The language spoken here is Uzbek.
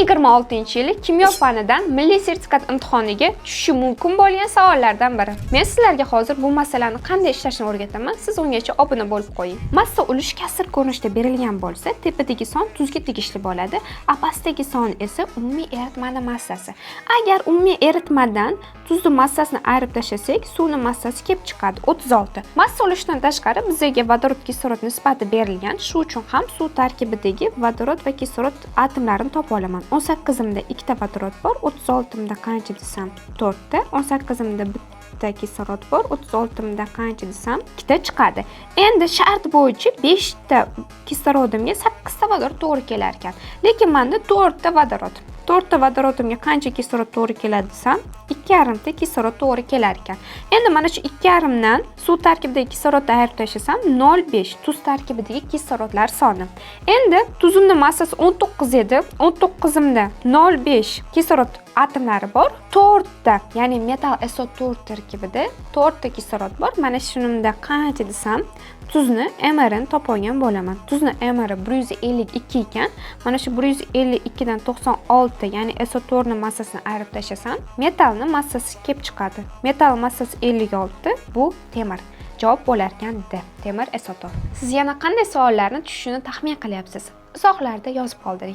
2026-yili kimyo fanidan milliy sertifikat imtihoniga tushishi mumkin bo'lgan savollardan biri. Men sizlarga hozir bu masalani qanday ishlashni o'rgataman, siz ungacha obuna bo'lib qo'ying. Massa ulush kasr ko'rinishda berilgan bo'lsa, tepadagi son tuzga tegishli bo'ladi, a pastdagi son esa umumiy eritmani massasi. Agar umumiy eritmadan tuzni massasini ayirib tashlasak, suvni massasi kelib chiqadi 36. Massa ulushdan tashqari bizga vodorod kislorod nisbati berilgan. Shu uchun ham suv tarkibidagi vodorod va kislorod atomlarini topa olaman. 18 imda ikkita vodorod bor, 36 imda qancha desam 4 ta, 18 imda bitta kislorod bor, 36 imda qancha desam ikkita chiqadi. Endi shart bo'yicha 5 ta kislorodimga 8 ta vodorod to'g'ri kelar ekan. Lekin menda 4 ta vodorod. 4 ta vodorodimga qancha kislorod to'g'ri keladi desam, 2,5 ta kislorod to'g'ri kelar ekan. Endi mana shu 2,5 dan suv tarkibidagi kislorodni ayirib tashlasam, 0,5 tuz tarkibidagi kislorodlar soni. Endi tuzimning massasi 19 edi. 19 imda 0,5 kislorod atomlari bor. 4 ta, ya'ni metall SO4 tarkibida 4 ta kislorod bor. Mana shunimda qancha desam, tuzni MRni topolgan bo'laman. Tuzni MR 152 ekan. Mana shu 152 dan 96, ya'ni SO4 ni massasini ayirib tashlasam, metallni massasi kelib chiqadi. Metall massasi 56, bu temir. Javob bo'lar ekan D. Temir SO4. Siz yana qanday savollarni tushishini taxmin qilyapsiz? Izohlarda yozib qoldiring.